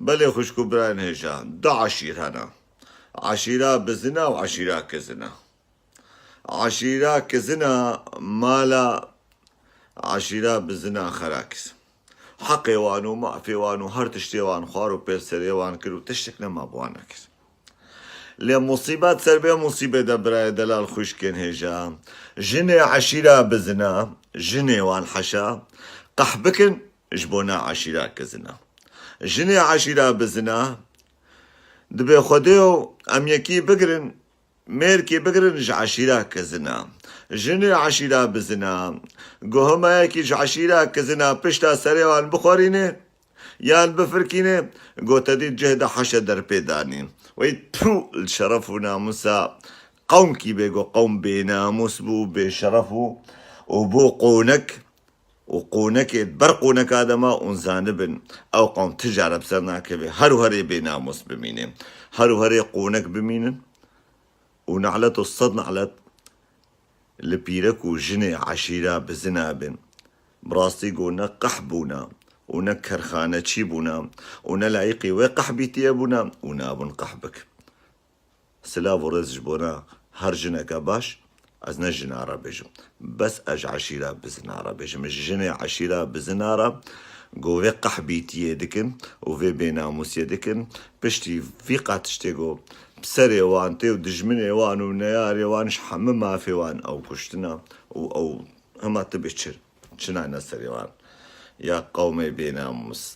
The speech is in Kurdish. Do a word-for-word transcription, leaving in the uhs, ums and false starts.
Belê xwişk û birayên hêja, du eşîr hene. Eşîra bizina û eşîra kizina. Eşîra kizina mala eşîra bizina xera kir. Heqê wan û mafê wan û her tiştê wan xwar û pêl serê wan kir û tiştek nema bi wan nekir. Lê musîbet ser bê musîbê de birayê delal xwişkên hêja. Jinê eşîra bizina, jinê wan heşa, qeh bikin ji bona eşîra kizina. Jinê eşîra bizina, dibê Xwedê û em yekî bigirin, mêrkê bigirin ji eşîra kizina. Jinê eşîra bizina, go hema yekî ji eşîra kizina pişta serê wan bixwerîne, yan bifirkîne, go te dît cih de heşe derpê danî. Wey tû li şeref û namusa qewmkî bê, go qewm bênamûs bû, bêşeref bû û bû qonek û qonekê ber qoneka de ma ûn zanibin, ew qewm ti care bi ser nakeve, her û herê bênamûs bimîne, her û herê qonek bimînin û nelet û sed nelet li pîrek û jinê eşîra bizina bin. Bi rastî go ne qeh bûna û ne kerxaneçî bûna û ne layiqî wê qehbîtiyê bûna û nabûn qeh bik. Silav û rêz ji bona her jineke baş, ez ne jina re bêjim. Bes ez ji eşîra bizina re bêjim. Ji jinê eşîra bizina re go vê qehbîtiyê dikin û vê bênamûsiyê dikin. Piştî vî qat tiştê go bi serê wan tê û dijminê wan û neyarê wan ji hemû mafê wan ew kuştina û ew hema tu bê çi, çi nayne serê wan. Ya qewmê bênamûs.